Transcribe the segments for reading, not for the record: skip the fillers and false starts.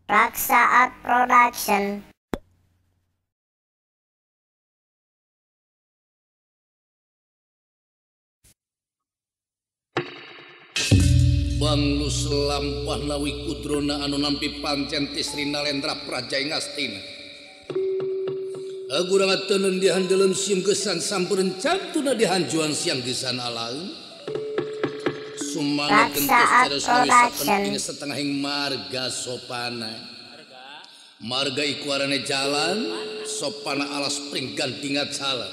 Raksa Art Production. Banglu selampah nawi kudrona anu nampi pancen ti Sri Nalendra Praja ing Astina. Agurang teuneun di handelem siang gesan sampereun cantuna di hanjuan siang gesan alaeun. Sumangga gentos caros nawi saken setengahing marga sopana. Marga iku arane jalan, sopana alas pringgan tingat salah.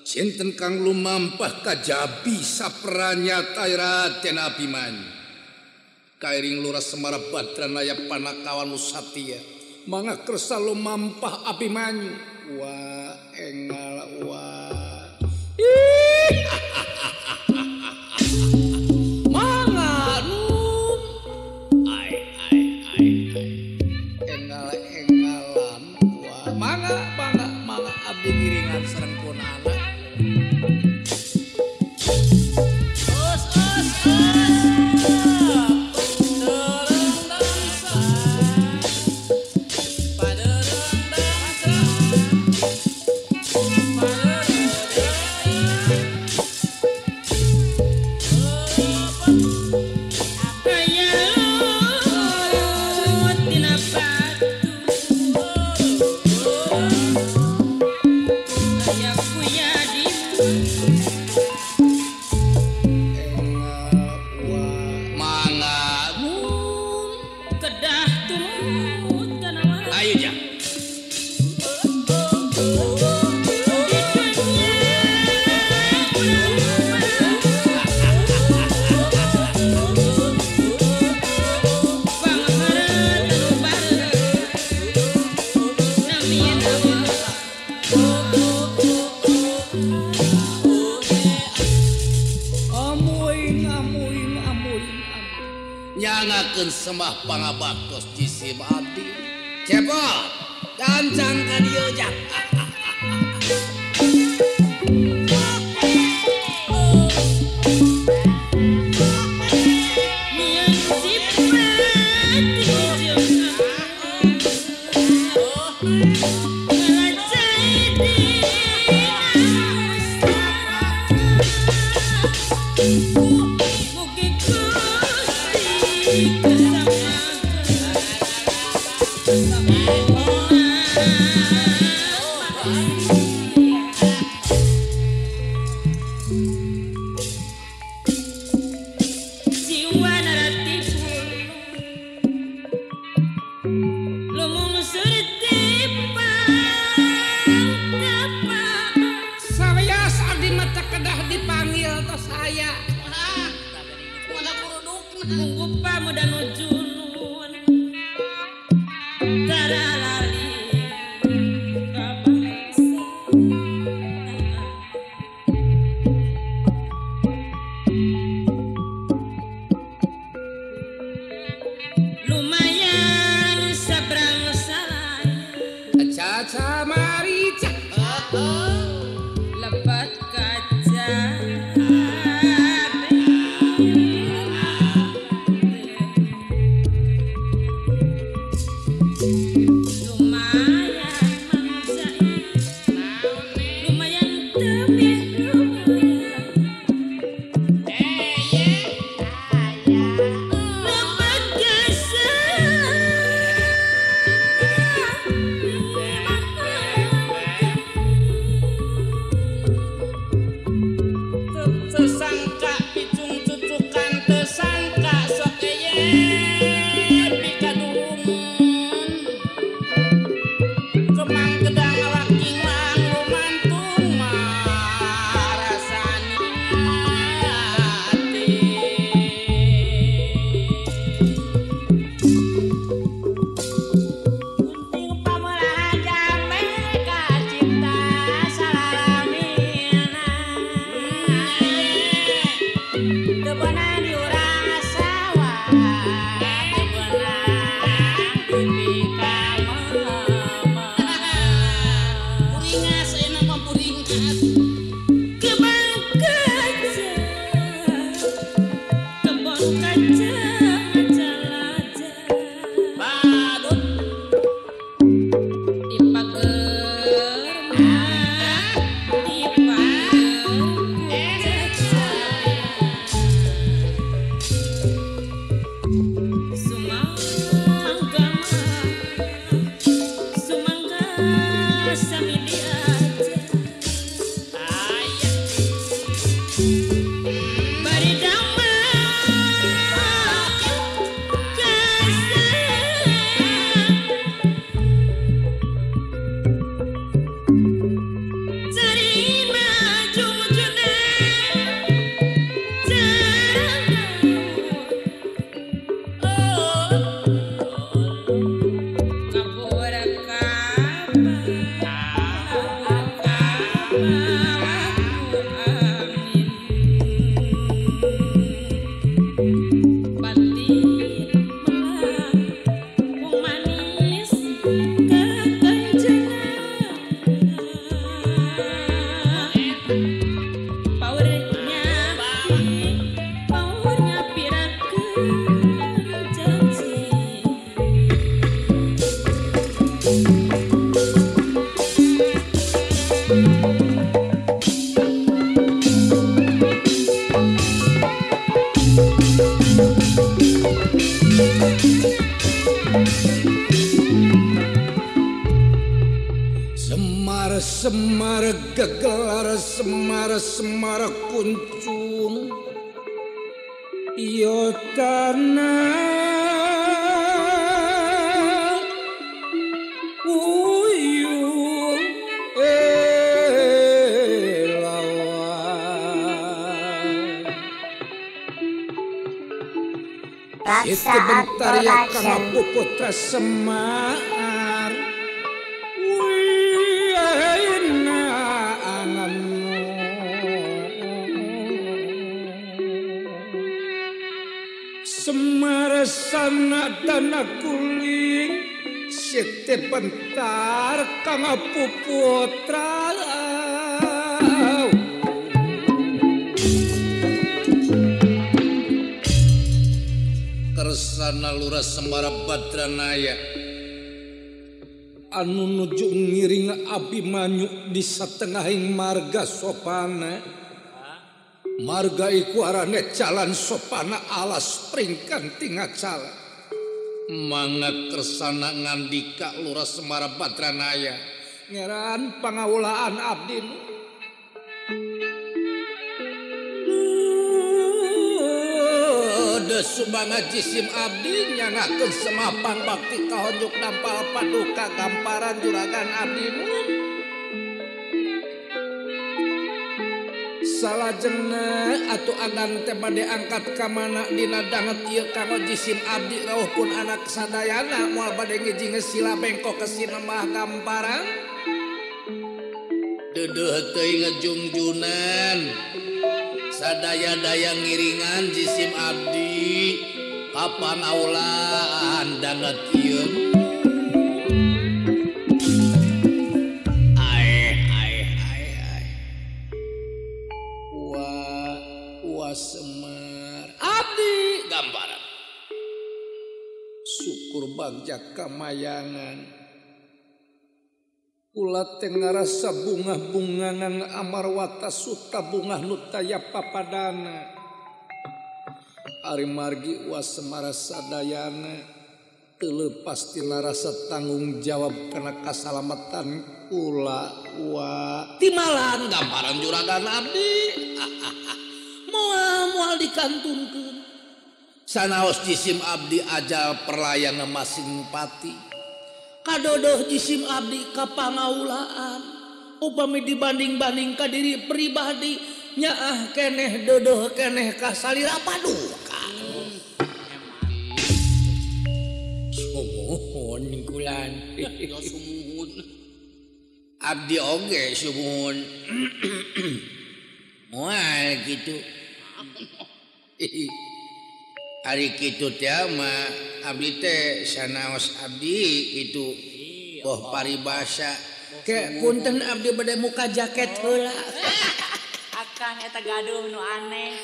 Cinten kang lumampah kajabi sapranyata Raden Abimanyu. Kairing Lurah Semara Badranaya Panakawan Nusatya. Mangga kersa lumampah Abimanyu. Wah engal wah. Mangga num. Ai ai ai ai. Engal engalan wah. Mangga mangga mangga abdi ngiringan sareng kunana. Nyangakeun sembah pangabaktos jisim abdi. Cepot, gancang ka dieu jang. Semar gegelar Semar Semar kuncung iyo tanah uyung elawan. Itu bentar ya kang putra Semar Semar sana dana kuling sete bentar kang putra Kersana Lurah Semara Badranaya anu nuju ngiring Abimanyu di satengahing marga sopana. Marga iku arane jalan sopana alas pringkan tingacala. Mangga kersana ngandika Lurah Semara Badranaya ngeran pangawulaan abdi nu. Sumangga jisim abdi nyangakeun semapang bakti kahonjuk dampal paduka gamparan juragan abdi nu. Salajengna atuh agan teh bade angkat ka mana dina danget ieu kanggo jisim abdi rauh pun anak sadayana moal bade ngijing sila bengkok ke sinemah gamparan. Deudeuh teuing ngejungjunan sadaya-daya ngiringan jisim abdi kapan aulaan danget ieu. Ae ae ae ae wa wa Semar abdi gambaran syukur bagja kamayangan. Kula teh ngarasa bungah-bungangan amarwata suta bungah nu taya papadana. Ari margi wa Semara sadayana teu leupas tina rasa tanggung jawab kana kasalamatan kula wa timalan gambaran juragan abdi. Moal moal dikantunkeun. Sanaos jisim abdi ajal perlayana masing pati. Kadodoh jisim abdi ka pangaulaan upami dibanding-banding ka diri pribadi nyaah keneh dodoh keneh ka salira paduka. Sumuhun kulan. Ya sumuhun. Abdi oge sumuhun. Moal kitu. Ari kitu teh mah abdi teh sanaos abdi itu boh paribasa. Ke punten abdi bade muka jaket heula. Akang eta gaduh nu aneh.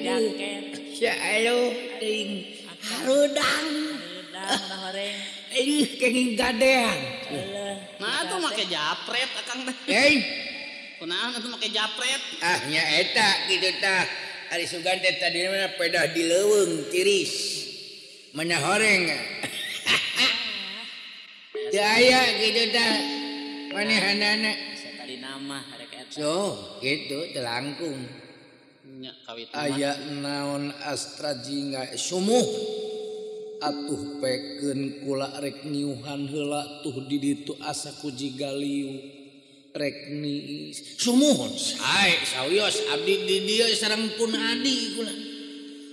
Jaket. Sia aluh teuing harudang. Harudang horeng. Ih kenging gadean. Nah atuh make japret akang teh. Hei. Kunaon atuh make japret? Ah nya eta kitu tah. Ari sugan teh tadi mah pedah di leuweung tiris. Mana horeng. Teu aya kitu tah. Manehanana sakali nama rek eta. So, kitu teu langkung. Nya kawit mah. Aya naon astra jingga sumuh. Atuh pekeun kula rek ngiuhan heula tuh di ditu asa ku jiga liu. Rek niis sumuhun sae sawios abdi di dieu sareng pun adi kula.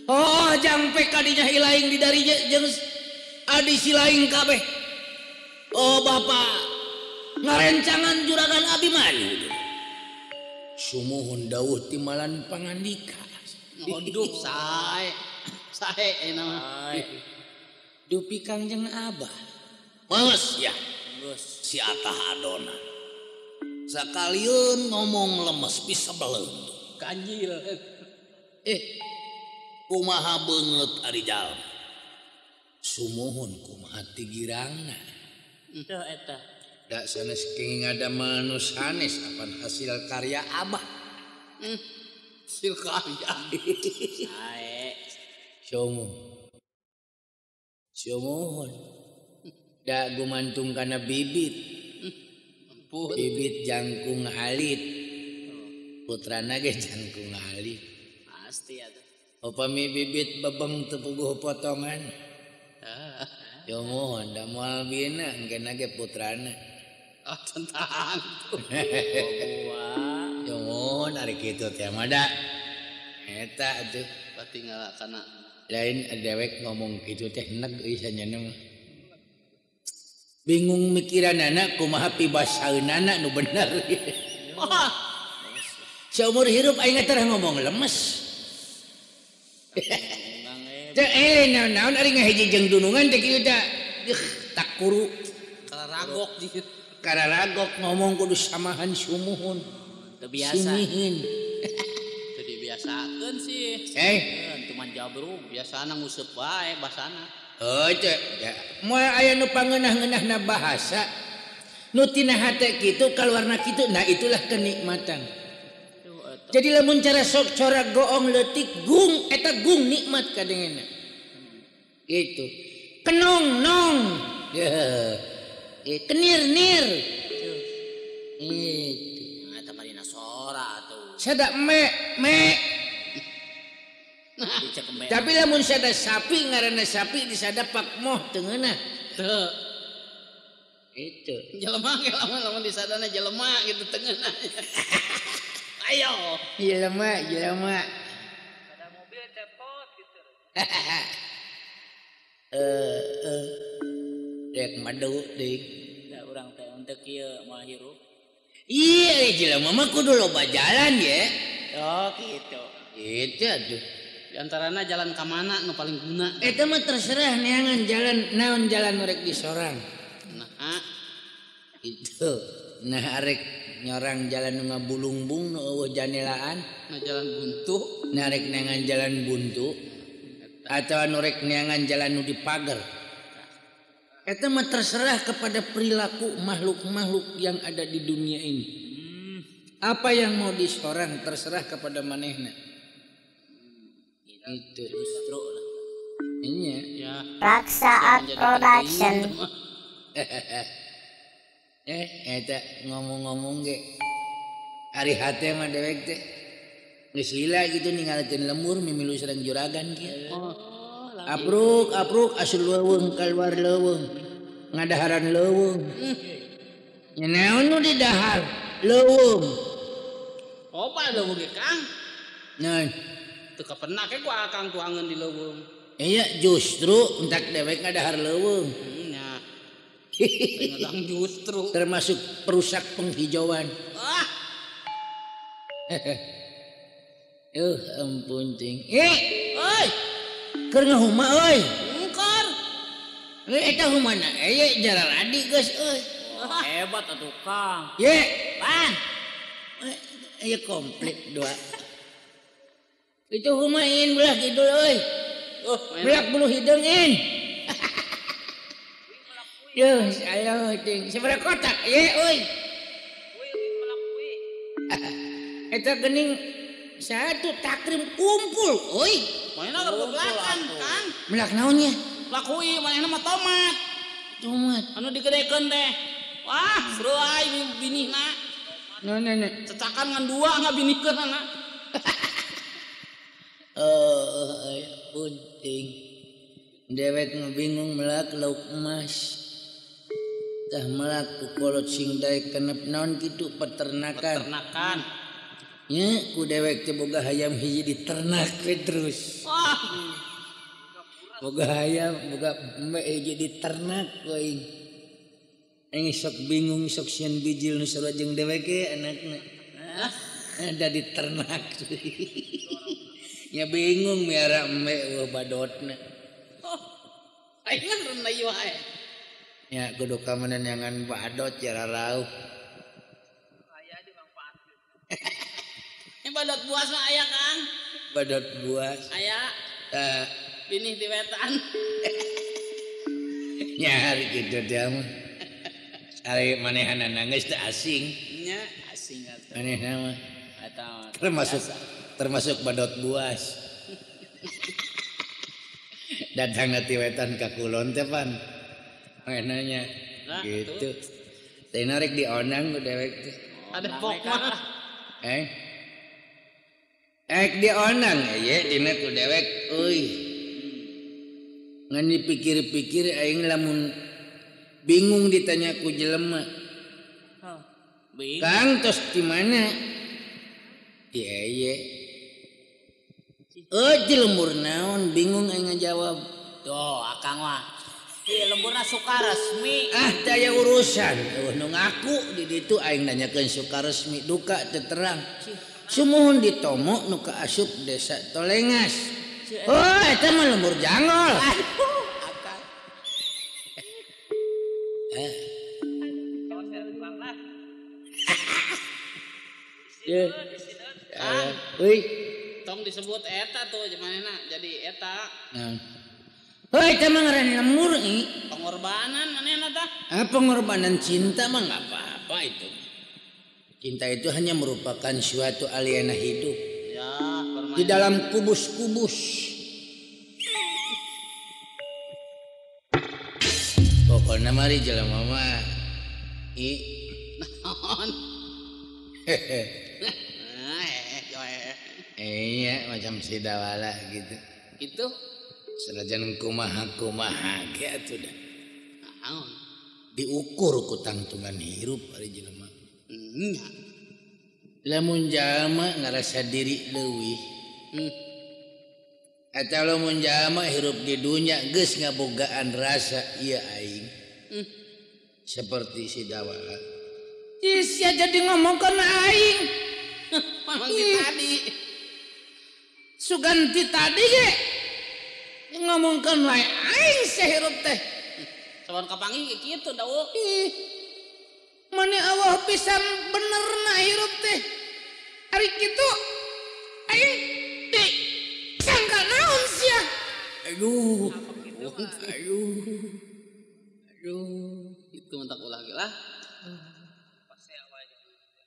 Oh jang pek kadinya hilaing di dari jeung adi silaing kabeh. Oh bapak ngarencangan juragan Abimanyu. Sumuhun dawuh timalan pangandika. Aduh sae sae eta mah. Dupi Kangjeng Abah. Geus ya. Geus si atah adona. Sakalian ngomong lemes bisa beleung kanjil. Kumaha beungeut ari jalma. Sumuhun kumaha tigirangna. Teu eta. Da sanes kenging ada manus sanes apan hasil karya abah. Hasil karya. Sae. Sumuhun. Sumuhun. Da gumantung kana bibit. Bibit jangkung alit. Putrana ge jangkung alit. Pasti atuh. Upami bibit bebeng teu puguh potongan. Yo mohon da moal bina engkena ge putrana. Ah tentang. Yo mohon ari kitu teh mah da. Eta atuh patinggal kana. Lain dewek ngomong kitu teh neg euy sanyana mah. Bingung mikiranana kumaha pibasaeunana nu bener. Wah. Seumur hirup aing teh ngomong lemes. Teh naon ari ngahiji jeung dunungan teh kieu teh. Tak kuru. Kararagok jeung kararagok ngomong kudu samahan sumuhun. Teu biasa. Simihin. Teu dibiasakeun sih. Cuman jabrug biasana nguseup wae basana. Oh teh moal aya nu pangeunah-ngeunahna bahasa. Nu tina hate kitu kaluarna kitu, nah itulah kenikmatan. Jadi lamun cara sok corak goong leutik gung eta gung nikmat kadengena. Gitu. Kenong nong. Kenir nir. Itu. Eta mah dina sora atuh. Sada me me. Tapi lamun sada sapi ngaranna sapi disada pak moh teu ngeunah. Teu. Itu. Jelema ge lamun disadana jelema gitu teu ngeunah. Ayo. Jelema, jelema. Ada mobil cepot gitu. Rek madu deui. Da urang teh untuk kieu moal hirup. Iya, jelema mah kudu loba jalan ye. Oh, gitu. Gitu atuh. Di antarana jalan ka mana nu paling guna? Eta mah terserah neangan jalan naon jalan nu rek disorang. Nah, itu. Nah arek nyorang jalan nu ngabulungbung nu eueuh janelaan, nah jalan buntu, nah rek neangan jalan buntu atau nu rek neangan jalan nu dipager. Eta mah terserah kepada perilaku makhluk-makhluk yang ada di dunia ini. Apa yang mau disorang terserah kepada manehna. Itu justru lah. Iya. Ya. Raksaat Production. Eta ngomong-ngomong ge ari hate mah dewek teh geus lila gitu ninggalkeun lemur mimilu sareng juragan kieu. Oh, apruk apruk asul leuweung kaluar leuweung ngadaharan leuweung. Nya naon nu didahar leuweung. Opa leuweung ge Kang. Naon? Teu kapenak ge ku Akang tuangeun di leuweung. Iya justru entak dewek ngadahar leuweung. Nya. Justru termasuk perusak penghijauan. Ah. Ampun ting. Oi. Keur ngahuma euy. Engkor. Eta humana eye jararadi geus euy. Hebat atuh Kang. Ye, Pan. Aya komplit dua. Itu humain belah kidul euy. Belah bulu hideung in. Yuh, ayo ting. Sabaraha kotak ye euy. Eta geuning satu takrim kumpul euy. Manehna keur belakan, Kang. Melak naon nya? Melak hui, manehna mah tomat. Tomat. Anu digedekeun teh. Wah, seru ai binihna. Nah, nah, nah. Cecakan ngan dua ngabinihkeun anak. Punting. Dewek bingung melak lauk emas. Tah melak ku kolot sing daek kenep naon kitu peternakan. Peternakan. Nya ku dewek teh boga hayam hiji diternak we terus. Wah. Boga hayam boga embe hiji diternak ku aing. Aing sok bingung sok sieun bijil nu sarua jeung dewek ge anakna. Ada diternak. Nya bingung miara embe eueuh badotna. Oh. Aing mah reuneuh wae. Ya kudu ka neangan badot cara rauh. Aya dimanfaatkeun. Ini badot buas mah aya Kang. Badot buas. Aya. Binih di wetan. Nya hari kitu teh mah. Ari manehanana geus teu asing. Nya asing atuh. Manehna mah eta termasuk badot buas. Datang ti wetan ka kulon teh pan. Manehna nah, gitu. Teh rek dionang ku dewek teh. Ada pok mah. Ek dionang ye dina ku dewek euy. Ngan dipikir-pikir aing lamun bingung ditanya ku jelema. Kang tos di mana? Di eye. Di lembur naon bingung aing ngajawab. Tuh akang mah. Di lemburna Sukaresmi. Ah daya urusan. Eueuh nu ngaku di ditu aing nanyakeun Sukaresmi duka teu terang. Sumuhun ditomo nu kaasup desa Tolengas. Oh eta mah lembur Janggol. Aduh akang. Euy, tong disebut eta tuh manehna jadi eta. Heuy, teh mah ngaran lembur i. Pengorbanan manehna tah. Ah, pengorbanan cinta mah enggak apa-apa itu. Cinta itu hanya merupakan suatu aliana hidup. Ya, permainan. Di dalam kubus-kubus. Pokoknya mari jelema mah. I. Naon? Iya, macam si Dawala gitu. Itu senajan kumaha-kumaha ge atuh dah. Naon? Diukur ku tangtungan hirup ari jelema. Nya. Lamun jalma ngarasa diri leuwih. Atawa lamun jalma hirup di dunya geus ngabogaan rasa ieu aing. Seperti si Dawala. Ih, sia jadi ngomongkeun aing. Mamang ti tadi. Suganti tadi ge ngomongkeun wae aing sahirup teh. Saban kapanggih ge kitu dawo. Ih. Mane Allah pisan benerna hirup teh. Ari kitu aing di sangka naon sia. Aduh. Aduh. Aduh, itu mentak ulah ge lah.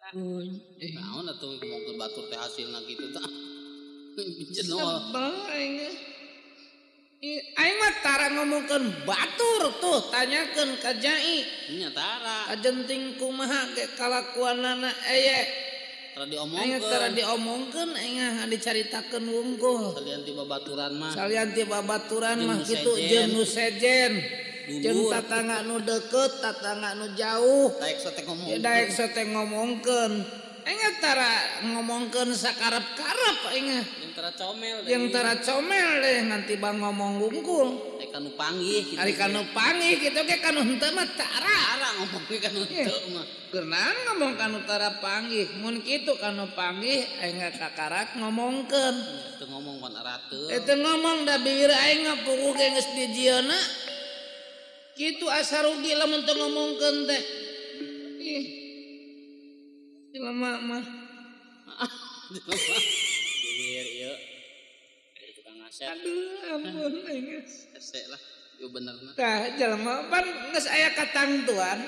Naon atuh ngomongkeun batur teh hasilna kitu tah. Sebel aing. Aing mah tara ngomongkeun batur tuh tanyakeun ka Jai. Nya tara. Kajenting kumaha ge kalakuanana eye. Tara diomongkeun. Aing tara diomongkeun aing dicaritakeun wungkul. Salian ti babaturan mah. Salian ti babaturan mah kitu jeung nu sejen. Jeung tatangga nu deukeut, tatangga nu jauh. Daek sote ngomongkeun. Daek sote ngomongkeun. Aing tara ngomongkeun sakarep-karep aing. Jeung tara comel deh. Jeung tara comel deh nganti bang ngomong wungkul. Ari kanu panggih kitu. Ari kanu panggih kitu ge kanu henteu mah tara. Tara ngomong ge kanu henteu mah. Geunang ngomong kanu tara panggih. Mun kitu kanu panggih aing kakarak ngomongkeun. Teu ngomong pan arateu. Teu ngomong da bibir aing ngapuguh ge geus dijieuna. Kitu asa rugi lamun teu ngomongkeun teh. Ih. Jelema mah. Bibir ieu. Tukang ngasep. Aduh, ampun aing. Hese lah, ieu benerna. Tah jelema pan geus aya katangtuan.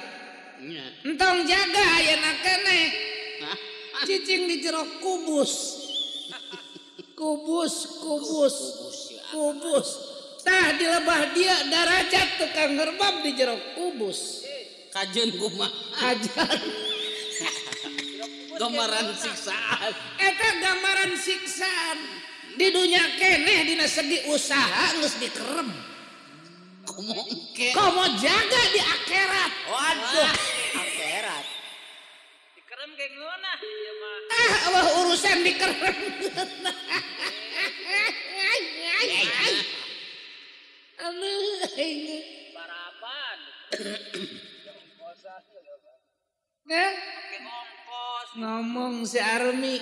Nya. Entong jaga ayeuna keneh. Cicing di jero kubus. Kubus, kubus. Kubus. Tah di lebah dia darajat tukang ngerbab di jero kubus. Kajeun kumaha? Kajeun. Gambaran siksaan. Eta gambaran siksaan. Di dunia keneh dina segi usaha geus dikerem. Komo engke. Komo jaga di akhirat. Waduh, akhirat. Dikerem ge ngeunah ieu mah. Ah, wah urusan dikerem. Aduh, aing. Barapan. Nah, ngomong si Army.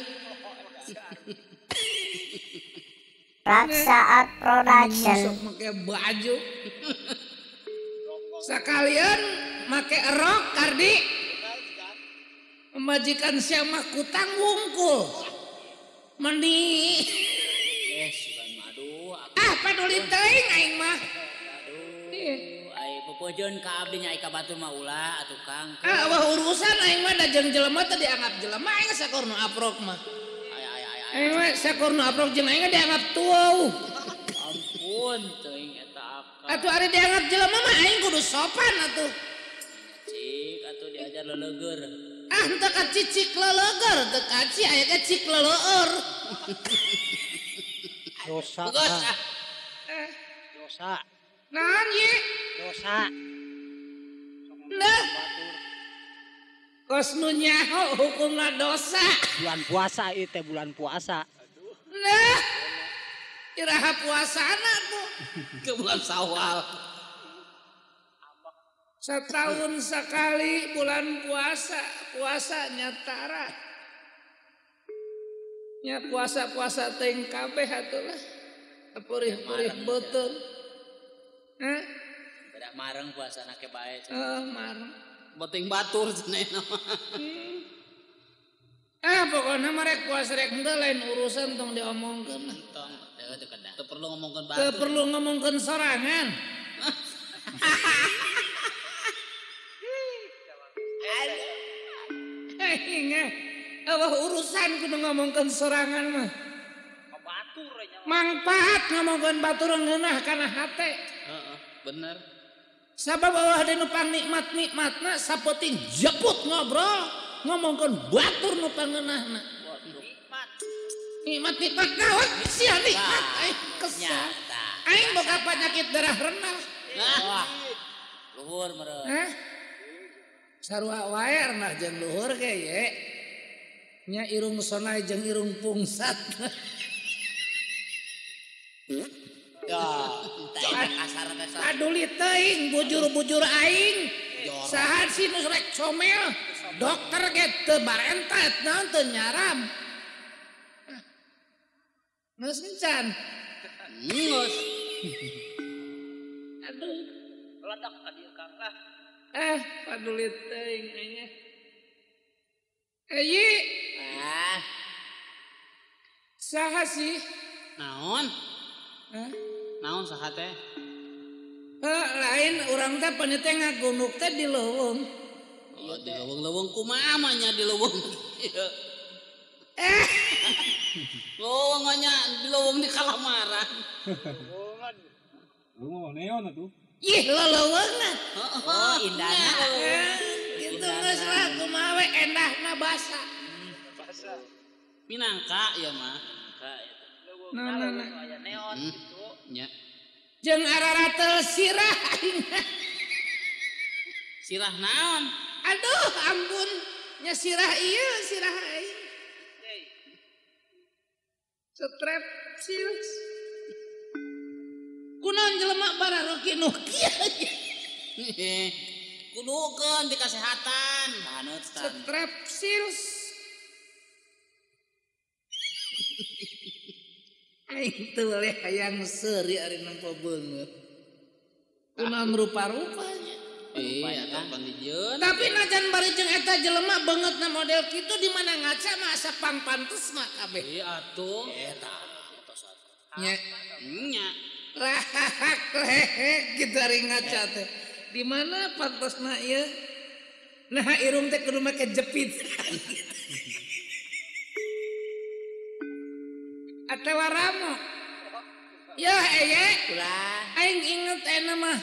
Raksa Art Production. Sok make baju. Sekalian make rok kardi. Majikan siapa kutang wungkul. Meni. Ah, paduli teuing aing mah. Aduh, ai popojeun ka abdi nya ka batur mah ulah atuh Kang. Ah, wah urusan aing mah da jeung jelema teh dianggap jelema aing sakur nu aprok mah. Aing mah sakur nu aprok jeung aing dianggap tuau. Ampun teuing eta akang. Atuh ari dianggap jelema mah aing kudu sopan atuh. Cicik atuh diajar leleuger. Ah teu ka cicik leleuger, teu kaci aya ge cik leleur. Dosa. Dosa. Naon ye? Dosa. Nah. Kos nu nyaho hukumna dosa. Bulan puasa ieu teh bulan puasa. Nah. Iraha puasana tuh. Ke bulan Syawal. Setahun sekali bulan puasa, puasa nyatara. Nya puasa-puasa teuing kabeh atuh lah. Purih-purih beuteung. Hah? Beda mareng puasana ke bae. Heeh, mareng. Beuting batur cenah mah. Ah, pokona mah rek puasa rek henteu lain urusan tong diomongkeun. Tong teu kedah. Teu perlu ngomongkeun batur. Teu perlu ngomongkeun sorangan. Aduh, urusan kudu ngomongkeun sorangan mah. Batur nya. Mangpaat ngomongkeun batur ngeunah kana hate. Heeh, bener. Sabab eueuh deui nu pangnikmat-nikmatna sapoting jeput ngobrol ngomongkeun batur nu pangeunahna. Nikmat. Nikmat-nikmat naon sia nikmat aing kesel. Aing boga penyakit darah rendah. Wah. Luhur meureun. Hah? Sarua wae rendah jeung luhur ge ye. Nya irung sonai jeung irung pungsat. Ya, kasar teh. Paduli teuing bujur-bujur aing. Saha sih nu rek comel? Dokter ge teu barentet naon teu nyaram. Geus encan. Geus. Aduh, meledak ka dieu Kang lah. Ah, paduli teuing aing. Eyi. Ah. Saha sih? Naon? Hah? Naon saha teh? Lain urang teh pan teh ngagunuk teh di leuweung. Oh, di leuweung-leuweung kumaha mah nya di leuweung. Eh. Leuweung nya di leuweung di kalamaran. Leuweung neon atuh. Ih, leuweungna. Oh, indahna. Kitu geus lah kumaha we endahna basa. Basa. Minangka ieu mah. Nah, nah, nah. Neon gitu. Nya. Jeung araratel sirah aing. Sirah naon? Aduh, ampun. Nya sirah ieu, sirah aing. Strepsils. Kunaon jelema bararoki nu kieu? Kudukeun di kesehatan. Manut tan. Strepsils. Aing teu boleh hayang seuri ari nempo beungeut. Kunaon rupa-rupanya. Iya, kan dijieun. Tapi najan bari jeung eta jelema beungeutna model kitu di mana ngaca mah asa pangpantes mah kabeh. Iya atuh. Eta. Nya. Nya. Rahak rehek gitu ari ngaca teh. Di mana pantesna ieu? Nah irung teh kudu make jepit. Atawa ramo. Ya eye. Ulah. Aing inget ayeuna mah.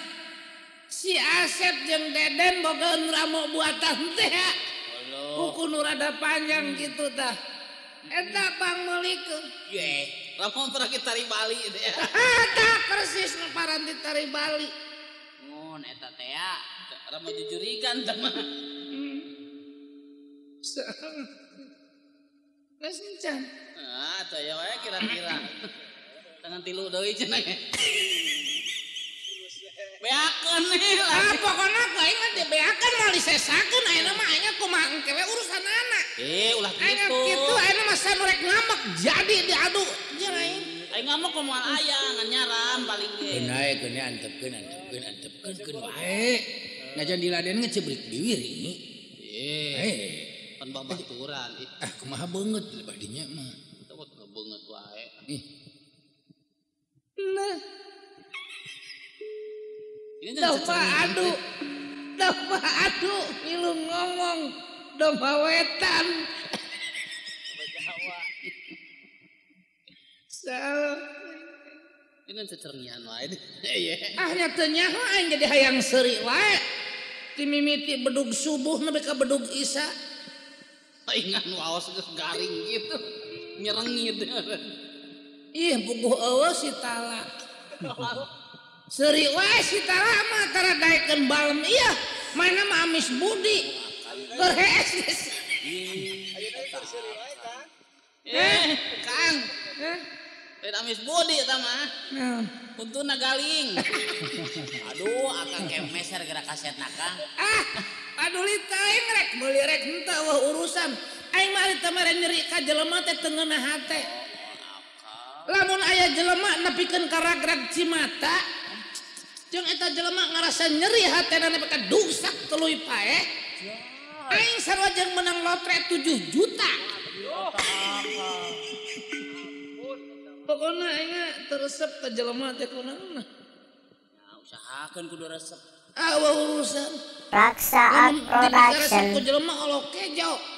Si Asep jeung Deden bogaeun ramo buatan teh. Kuku nu rada panjang gitu tah. Eta pangmeulikeun. Ye, ramo pernah kita tari Bali teh. Tah persis nu paranti tari Bali. Mun eta teh ya. Ramo jujurigan teh mah. Geus encan. Ah, teh ya wae kira-kira. Tangan tilu deui cenah. Beakeun nih lah. Ah, pokona ku aing mah dibeakeun moal disesakeun ayeuna mah aing kumaha engke we urusanana. Eh, ulah Aing kitu. kitu ayeuna mah sanu rek ngambek jadi diadu jeung aing. Aing ngambek kumaha moal aya ngan nyaram paling ge. Keun ae keun antepkeun antepkeun antepkeun keun wae. Najan diladen ngecebrik biwir ini. Eh. Pan babaturan ih. Ah, kumaha beungeut lebah dinya mah. Teu beungeut wae. Ih. Nah. Ini adu. Domba adu milu ngomong domba wetan. Jawa. Salah. Ini cecernian wae. Iya. Ah nya teu nyaho aing jadi hayang seuri wae. Ti mimiti bedug subuh nepi ka bedug isya. Saingan waos geus garing gitu. Nyerengit. Ih puguh eueuh si Tala. Seuri wae si Tala mah tara daekeun balem ieu. Mana mah amis budi. Keur hees geus. Eh, Kang. Lain amis budi eta mah. Naon? Untuna galing. Aduh, akang kemeser geura kasetna Kang. Ah, paduli teuing rek meuli rek henteu eueuh urusan. Aing mah ari teh mere nyeri ka jelema teh teu ngeunah hate. Lamun aya jelema nepikeun ka ragrag cimata, jeung eta jelema ngarasa nyeri hatena nepi ka dugsak tuluy paeh. Aing sarua jeung menang lotre 7 juta. Pokona aing teresep ka jelema teh kunaon. Nah, usahakeun kudu resep. Ah, urusan. Raksa Lamun diresep Production. ku jelema olo kejo.